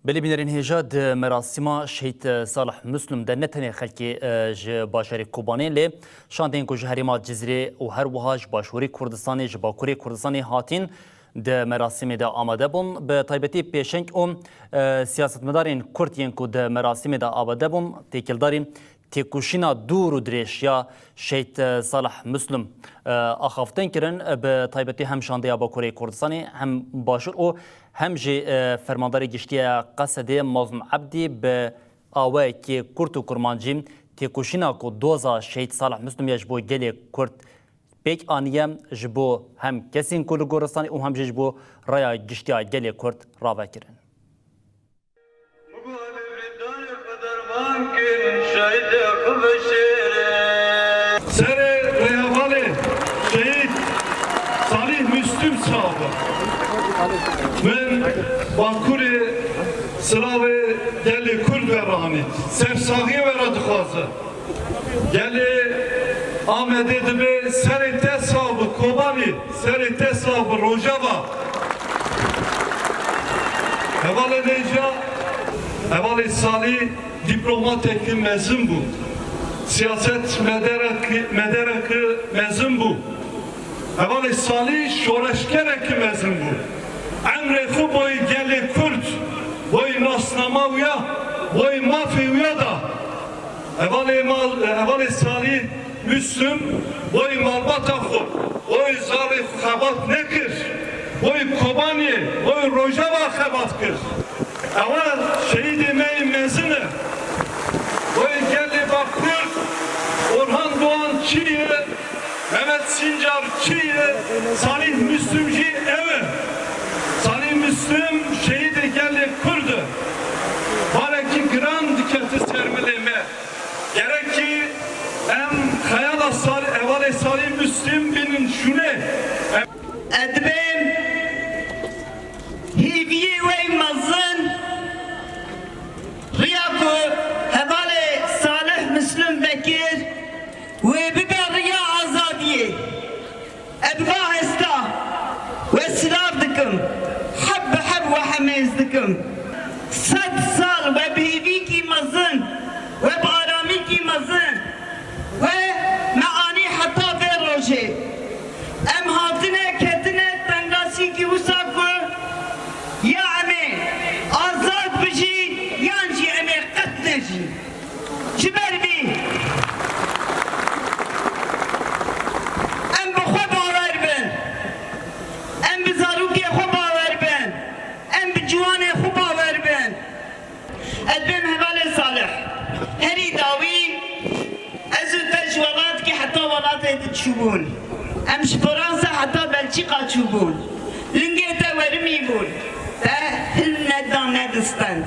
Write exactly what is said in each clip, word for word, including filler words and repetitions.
Belê bînerên hêja, di merasîma Şehîd Salih Muslim de ne tenê xelkê, e, ji bajarê Kobanê, lê şandeyên ku ji herêma Cizîrê û her wiha ji başûrê Kurdistanê, ji bakurê Kurdistanê hatîn di merasîmê de amade bûn. Bi taybetî pêşeng û, e, siyasetmedarên Kurd yên ku di merasîmê de amade bûn, têkildarî têkoşîna dûr û dirêj ya Şehîd, e, Salih Muslim, e, axaftin kirin, e, bi taybetî hem şandeya Bakurê Kurdistanê, hem Başûr û hem jî, e, Fermandarê Giştî ya Qesedê Mazlûm Ebdî bi awayekî kurt û kurmancî têkoşîna ku doza Şehîd Salih Muslim ya ji bo gelê Kurd pêk aniye, ji bo hem kesên ku li goristanê û hem jî ji bo raya giştî ya gelê Kurd rave kirin. Serê rêhevalê Şehîd Salih Müslüm sax be. Min Bakurê silavê gelê Kurd ve ranît. Sersaxiyê we re dixwaze. Gelê Amedê dibe serê te sax bi Kobanî, serê te sax bi Rojava. Hevalê Nêca, hevalê Salî dîplomateke mezin bû. Siyaset medereke, medereke mezin bû. Hevalê Salî şoreşgereke mezin bû. Emrê xwe boy gelê Kurd, boy nasnama wî ya, boy mafê wî ya da. Hevalê mal, hevalê Salî Müslüm boy malbata xwe, boy zarê xwe xebat nekir. Boy Kobaniyê, boy Rojava xebat kir. Ewa şehîdê me yê mezin e. Boy gelê Bakur, Orhan Doğan çi ye, Mehmet Sincar çi ye, Salih Müslüm jî ew e. Salih Müslüm şehîdê gelê Kurd e. Barekî giran dikete ser milê me. Gerekî em xeyala Sal-, hevalê Salih Müslüm bînin şûnê. Em Edibêm hêviyê wey mezin, riya ku hevalê Salih Müslüm vekir, wê bibe riya azadiyê. Ez va hesta we silav dikim, heb bi heb we hemêz dikim. Sed sal we bi hêvîkî mezin, we bi aramîkî mezin, we me anî heta vê rojê. Em hatine ketine tengasîkî wisa ku ya em ê azad bijî yan jî em ê qet nejî. Ji ber vî em bi xwe bawer bin, em bi zarokê xwe bawer bin, em bi ciwanê xwe bawer bin. Ez bêm hevalê Salih. Herî dawî ez û te ji welatkî heta welatê din çûbûn. Em ji Fransa heta Belçîka çûbûn. Lingê te werimî bûn. Te hil neda nedistend.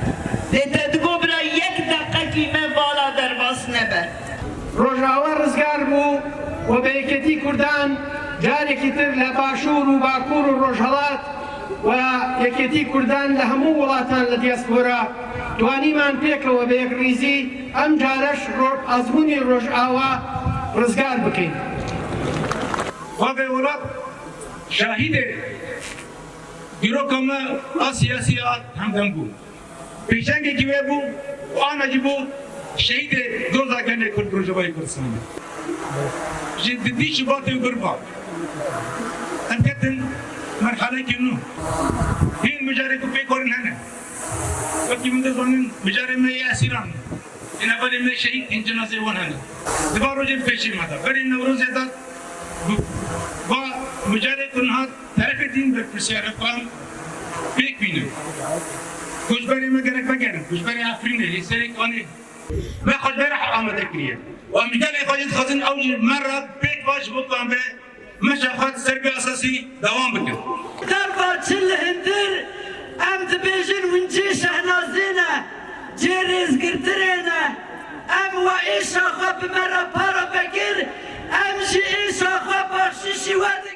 Lê te digot bira yek deqekî me vala derbas nebe. Rojava rizgar bû û bi yekêtî Kurdan carekî tir li Başûr û Bakur û Rojhelat û yekêtî Kurdan li hemû welatan li diaspora twanîman pêkeve bi yekrîzî em care ji ro-, ezmûnê Rojava rizgar bikin. Xwedê welat şahidê dîroka me a siyasî a hemdem bû. Pêşengekî wê bû û ana jî bû şehîdê doza gelê Kurd Rojavayê Kurdistanê. Ji di dî Şubatê û bir ba em ketin merhalekî nû. Hîn mijarê ku pêk werin hene. Wekî min dizanin mijarê me yê esîran. Hîn hevalê me şehîd hîn cenazeyê wan hene. Di van rojên pêşî me de. Berê Newrozê de va mijarê ku niha Terefê din berpirsiyarê xwe pêk bînin. Koçberê me gerek vegerin. Koçberê Efrînê, lê serê Kanê. Me koçberê amade kiriye. Û em ji gelê xwe jî dixwazin ew jî me re pêk ve ji bo ku em be meşa xwe ser vê esasî dewam bikin. Derva çil hundir em dibêjin hûn cê şehnazê ne, cê rêzgirtirê ne. Em we êşa xwe bi me re para vekir, em jî êşa xwe baxşîşî we dikin.